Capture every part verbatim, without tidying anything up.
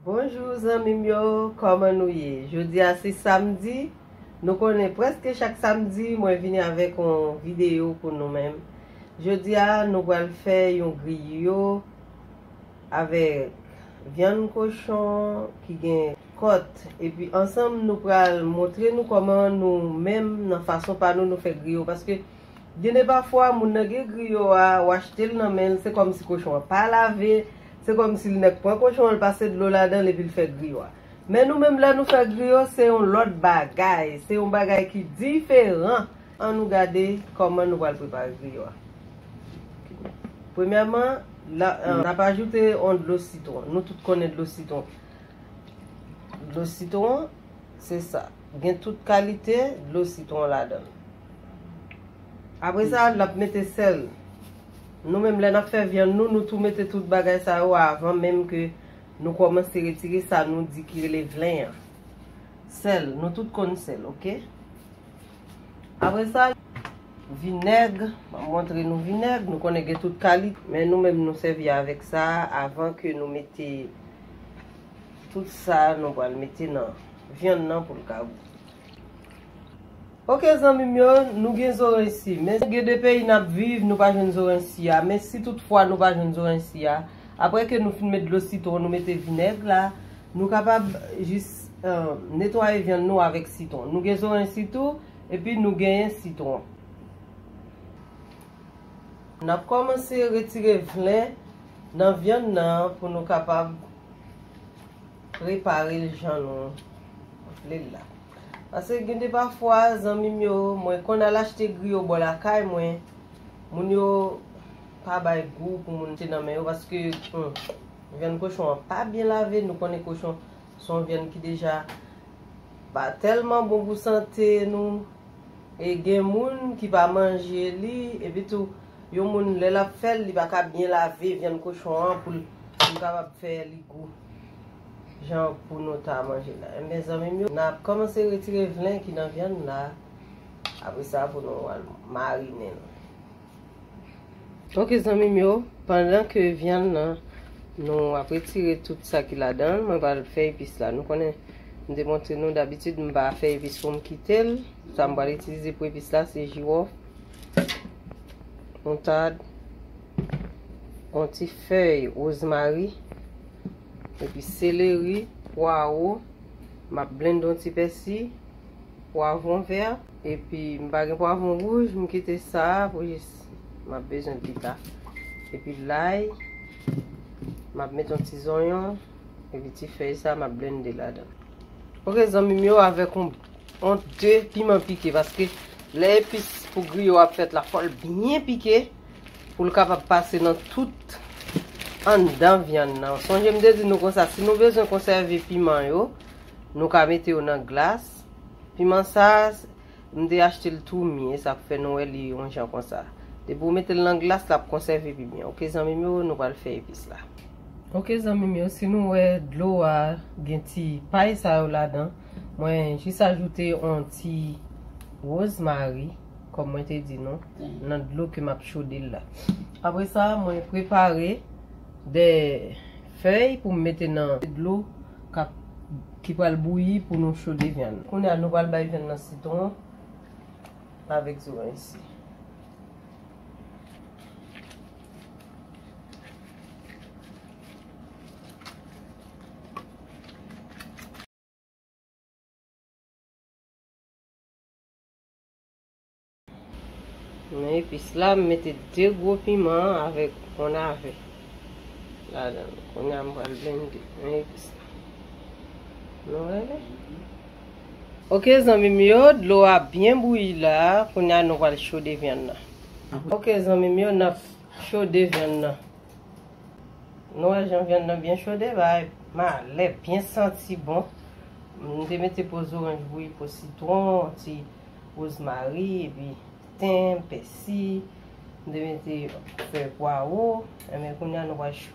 Bonjou zanmi m yo, kòman nou ye? Jodi a se samdi, nou konnen prèske chak samdi mwen vini avèk yon videyo pou nou menm. Jodi a nou pral fè yon griyo avèk vyann kochon ki gen kòt, epi ansanm nou pral montre nou kòman nou menm nan fason pa nou nou fè griyo, paske gen de pafwa moun nan gen griyo a, ou achte l nan men l, se kòmsi kochon an pa lave, se kòmsi l nèk pran kochon an, l pase dlo ladan l epi l fè griyo a. Men nou menm lè nou fè griyo, se yon lòt bagay, se yon bagay ki diferan. An nou gade kòman nou pral prepare griyo a. Premyèman, la, n ap ajoute yon dlo sitwon. Nou tout konnen dlo sitwon. Dlo sitwon, se sa. Gen tout kalite dlo sitwon ladan l. Apre sa, n ap mete sèl. Nou menm lè n ap fè vyann nou, nou tou mete tout bagay sa yo avan menm ke nou kòmanse retire sa nou di ki rele vlen an. Sèl, nou tout konn sèl, oke? Apre sa, vinèg, m ap montre nou vinèg, nou konnen gen tout kalite, men nou menm nou sèvi avèk sa avan ke nou mete tout sa nou pral mete nan vyann nan pou l ka gou. Oke zanmi m yo, nou gen zoranj si, men gen de peyi n ap viv, nou pa jwenn zoranj si a, men si toutfwa nou pa jwenn zoranj si a, apre ke nou fin met dlo sitwon, nou mete vinèg la, nou kapab jis, eh, netwaye vyann nou avèk sitwon. Nou gen zoranj si tou, epi nou genyen sitwon. N ap kòmanse retire vlen nan vyann nan pou nou kapab prepare l jan nou vle l la. Paske gen de pafwa, zanmi m yo, mwen konn al achte griyo bò lakay mwen, moun yo pa bay gou pou moun te nan men yo, paske, hmm, vyann kochon an pa byen lave, nou konnen kochon se yon vyann ki deja pa tèlman bon pou sante nou. E gen moun ki pa manje li, epi tou, yon moun lè l ap fè l, li pa ka byen lave vyann kochon an pou l, pou l kapab fè li gou jan pou nou ta manje la. Enben, zanmi m yo, n ap kòmanse retire vlen ki nan vyann la. Apre sa, pou nou al marinen l. Oke, zanmi m yo, pandan ke vyann nan, nou ap retire tout sa ki ladan l, mwen pral fè epis la. Nou konnen, m te montre nou, dabitid, m pa fè epis pou m kite l. Sa m pral itilize pou epis la, se jiwòf, moutad, yon ti fèy wozmari, epi seleri, pwawo, m ap blende yon ti pèsi, pwavwon vè, epi m pa gen pwavwon wouj, m kite sa a pou jis m ap bezwen l pita. Epi lay, m ap met yon ti zonyon, epi ti fèy sa a m ap blende ladan. Oke, zanmi m yo, avèk yon, yon de piman pike, paske lè epis pou griyo ap fèt la, fò l byen pike pou l kapab pase nan tout anndan vyann nan. Sonje m te di nou konsa, si nou bezwen konsève piman yo, nou ka mete yo nan glas. Piman sa, m te achte l tou mi, e sa k fè nou wè li yon jan konsa. Depi w mete l nan glas, l ap konsève pi byen. Oke, zanmi m yo, nou pral fè epis la. Oke, zanmi m yo, si nou wè dlo a gen ti pay sa yo ladan, mwen jis ajoute yon ti wozmari, kòm mwen te di nou, nan dlo ke m ap chode l la. Apre sa, mwen prepare de fèy pou m mete nan dlo k ap, ki pral bouyi pou nou chode vyann. Kounye a, nou pral bay vyann nan sitwon avèk zoranj si. Men epis la, m mete de gwo piman avèk yon navè ladan l. Kounye a, m pral blende. Men epis la. Nou wè li? Oke, zanmi m yo, dlo a byen bouyi la. Kounye a, nou pral chode vyann nan. Oke, zanmi m yo, n ap chode vyann nan. Nou wè jan vyann nan byen chode, bay malè, byen santi bon. M te mete po zoranj bouyi, po sitwon, ti wozmari, epi ten, pèsi. M te mete fèy pwawo. Enben, kounye a, nou pral ch-,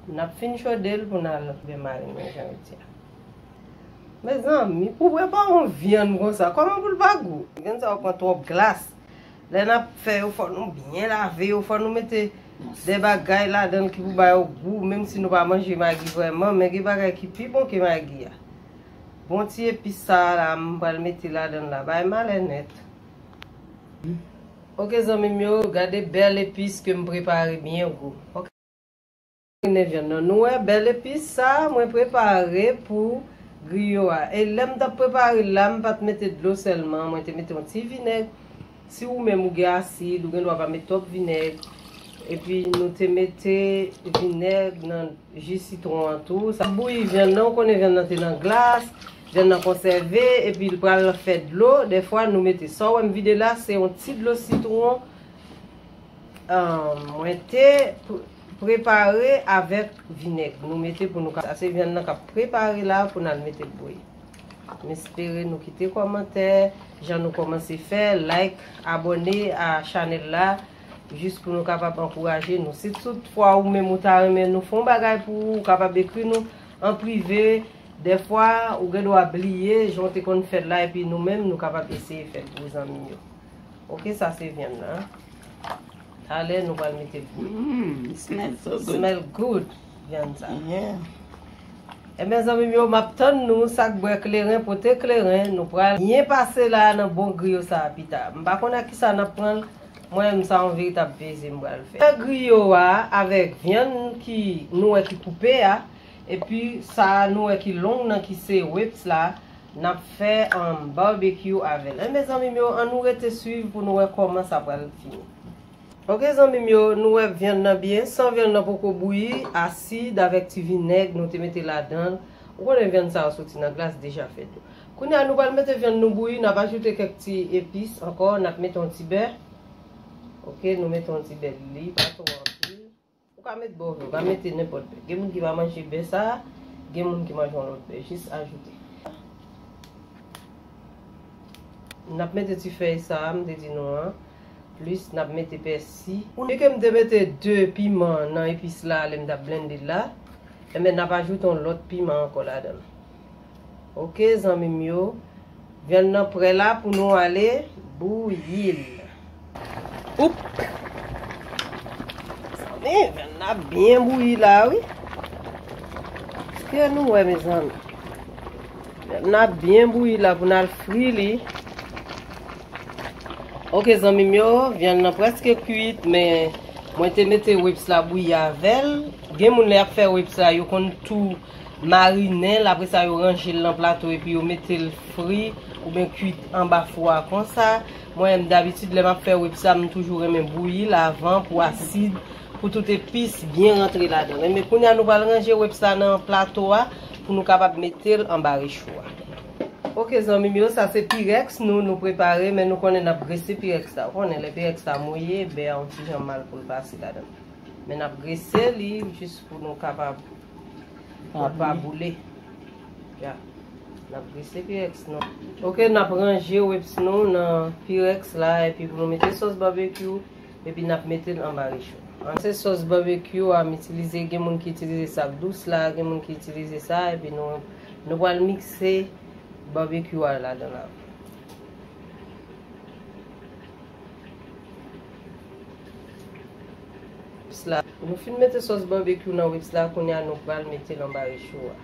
n ap fin chode l pou n al byen marinen, jan yo di a. Mezanmi, pou prepare yon vyann konsa, kòman pou l pa gou? Vyann sa yo pran twòp glas. Lè n ap fè yo, fò nou byen lave yo, fò nou mete de bagay ladan l ki pou ba yo gou, menm si nou pa manje magi vrèman, men gen bagay ki pi bon ke magi a. Bon ti epis sa a la, m pral mete ladan l la, bay malè nèt. Ok, zanmi m yo, gade bèl epis ke m prepare byen gou. Ok. Rene vyann nan. Nou wè bèl epis sa a mwen prepare pou griyo a. E lè m t ap prepare l la, m pa t mete dlo sèlman, mwen te mete yon ti vinèg. Si ou menm ou gen asid, ou gen dwa pa met twòp vinèg. Epi nou te mete vinèg nan ji sitwon an tou. Sa bouyi vyann nan, ou konnen vyann nan te nan glas, vyann nan konsève, epi l pral fè dlo. Dèfwa nou mete sa w wè m vide la, se yon ti dlo sitwon. Ahn, mwen te pr- prepare avèk vinèg. Nou mete pou nou ka. Sa se vyann nan k ap prepare la pou n al mete l bouyi. M espere nou kite kòmantè, jan nou kòmanse fè, like, abòne a chanèl la, jis pou nou kapab ankouraje nou. Si tout fwa ou menm ou ta renmen nou fè yon bagay pou ou, ou kapab ekri nou an prive. Dèfwa, ou gen dwa bliye jan w te konn fè l la, epi nou menm, nou kapab eseye fè l pou zanmi m yo. Ok, sa se vyann nan. Talè nou pral mete. Mm, smell so good. Smell good, vyann sa. Yeah. Ebyen, zanmi m yo, m ap tann nou, sa k bwè kleren, pote kleren, nou pral byen pase la nan bon griyo sa a pita. M pa konn ak kisa n ap pran l, mwen menm sa yon veritab plezi m pral fè. Fè griyo a avèk vyann ki nou wè ki koupe a, epi sa a nou wè ki long nan ki se ribs la, n ap fè, um, barbecue avè l. Enben, zanmi m yo, ann nou rete swiv pou nou wè kòman sa pral fini. Ok, zanmi m yo, nou wè vyann nan byen, san vyann nan poko bouyi, asid avèk ti vinèg nou te mete ladan l. Ou konnen vyann sa yo soti nan glas deja fè dlo. Kounye a, nou pral mete vyann nou bouyi, n ap ajoute kèk ti epis ankò, n ap mete yon ti bè. Ok, nou mete yon ti bè li, pa twò anpil. Ou ka met bè w vle, ou ka mete nenpòt bè. Gen moun ki pa manje bè sa, gen moun ki manje yon lòt bè. Jis ajoute. N ap mete ti fèy sa a, m te di nou an. Plis n ap mete pèsi. Vin ke m te mete de piman nan epis la, lè m t ap blende l la. Enben, n ap ajoute yon lòt piman ankò ladan l. Ok, zanmi m yo. Vyann nan prè la pou nou ale bouyi l. Oup! Zanmi, vyann nan ap byen bouyi la, wi. Èske nou wè, mezanmi? Vyann nan ap byen bouyi la pou n al fri li. Ok, zanmi m yo, vyann nan prèske kwit, men mwen te mete ribs la bouyi avè l. Gen moun lè y ap fè ribs la, yo konn tou marinen l, apre sa yo ranje l nan plato epi yo mete l fri oubyen kwit anba fou a konsa. Mwen menm dabitid lè m ap fè ribs la, m toujou renmen bouyi l avan pou asid, pou tout epis byen rantre ladan l. Enben kounye a nou pral ranje ribs la nan plato a pou nou kapab mete l anba recho a. Ok, zanmi m yo, sa se pirèks nou, nou prepare, men nou konnen n ap grese pirèks la. Ou konnen lè pirèks la mouye, bè a yon ti jan mal pou l pase ladan l. Men n ap grese li jis pou nou kapab, pou l pa boule. Ya. N ap grese pirèks nou. Ok, n ap ranje ribs nou nan pirèks la, epi pou nou mete sòs babekyou, epi n ap mete l anba recho. An, se sòs babekyou a m itilize, gen moun ki itilize sa k dous la, gen moun ki itilize sa, epi nou, nou pral mikse babekyou a ladan la. Ribs la. Nou fin mete sòs babekyou nan ribs la, kounye a nou pral mete l anba recho a.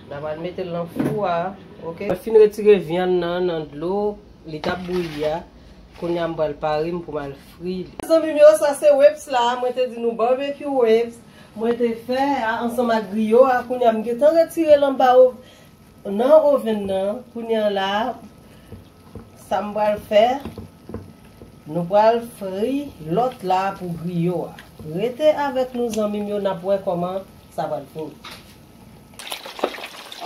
N a pral mete l nan fou a, ok? Mwen fin retire vyann nan, nan dlo, li t ap bouyi a. Kounye a m pral pare m pou m al fri li. Zanmi m yo, sa se ribs la, mwen te di nou barbecue ribs. Mwen te fè a ansanm ak griyo a, kounye a m gentan retire l anba o- nan oven nan, kounye a la, sa m pral fè, nou pral fri lòt la pou griyo a. Rete avèk nou zanmi m yo, n ap wè kòman sa pral fini.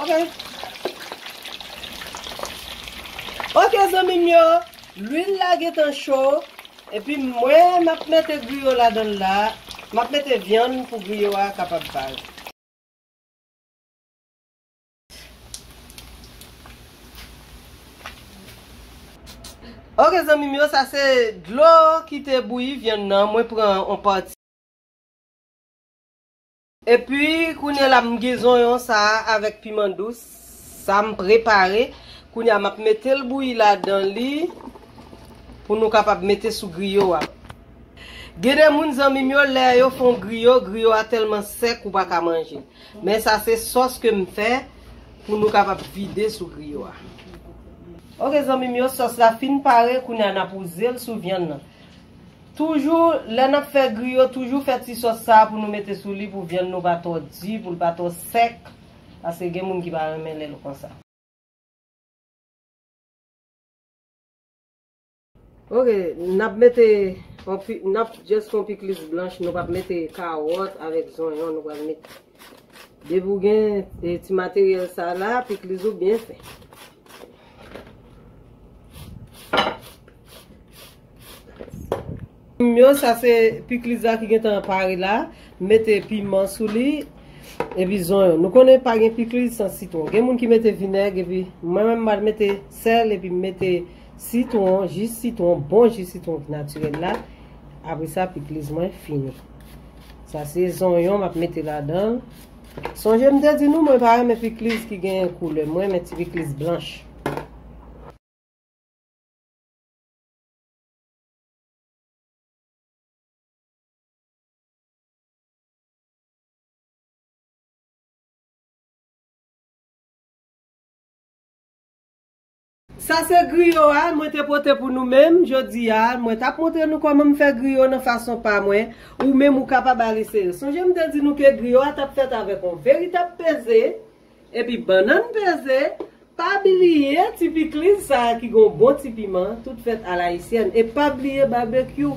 Ok. Ok, zanmi m yo, lwil la gentan cho, epi mwen m ap mete griyo ladan l la, m ap mete vyann pou griyo a kapab pare. Ok, zanmi m yo, sa se dlo ki te bouyi vyann nan. Mwen pran yon pati. Epi, kounye a la, m gen zonyon sa a avèk piman dous. Sa m prepare. Kounye a, m ap mete l bouyi ladan li pou nou kapab mete sou griyo a. Gen de moun, zanmi m yo, lè yo fè yon griyo, griyo a tèlman sèk ou pa ka manje. Men sa se sòs ke m fè pou nou kapab vide sou griyo a. Ok, zanmi m yo, sòs la fin pare, kounye a n ap wouze l sou vyann nan. Toujou, lè n ap fè griyo, toujou fè ti sòs sa a pou nou mete sou li, pou vyann nou pa twò di, pou l pa twò sèk, paske gen moun ki pa renmen lè l konsa. Ok, n ap mete yon pi-, n ap just fè yon pikliz blanch, nou p ap mete kawòt avèk zonyon, nou pral mete. Depi w gen, eh, ti materyèl sa la, pikliz ou byen fè. Yo, sa se pikliz la ki gentan pare la. M mete piman sou li, epi zonyon. Nou konnen pa gen pikliz san sitwon. Gen moun ki mete vinèg, epi mwen menm, m al mete sèl, epi m mete sitwon, ji sitwon, bon ji sitwon ki natirèl la. Apre sa, pikliz mwen fini. Sa se zonyon m ap mete ladan. Sonje m te di nou, mwen pa renmen pikliz ki gen koulè. Mwen renmen ti pikliz blanch. Sa se griyo a mwen te pote pou nou menm jodi a. Mwen t ap montre nou kòman m fè griyo nan fason pa mwen. Ou menm ou kapab al eseye. Sonje m te di nou ke griyo a t ap fèt avèk yon veritab peze, epi bannann peze. Pa bliye ti pikliz sa a ki gon bon ti piman, tout fèt alayisyèn. E pa bliye babekyou.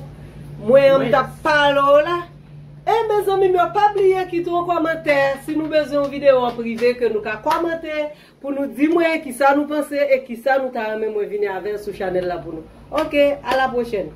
Mwen an m t ap pale w la. E mezanmi m yo, pa bliye kite yon kòmantè si nou bezwen yon videyo an prive ke nou ka kòmante pou nou di mwen kisa nou panse e kisa nou ta renmen mwen vini avè l sou chanèl la pou nou. Ok, a la pwochèn.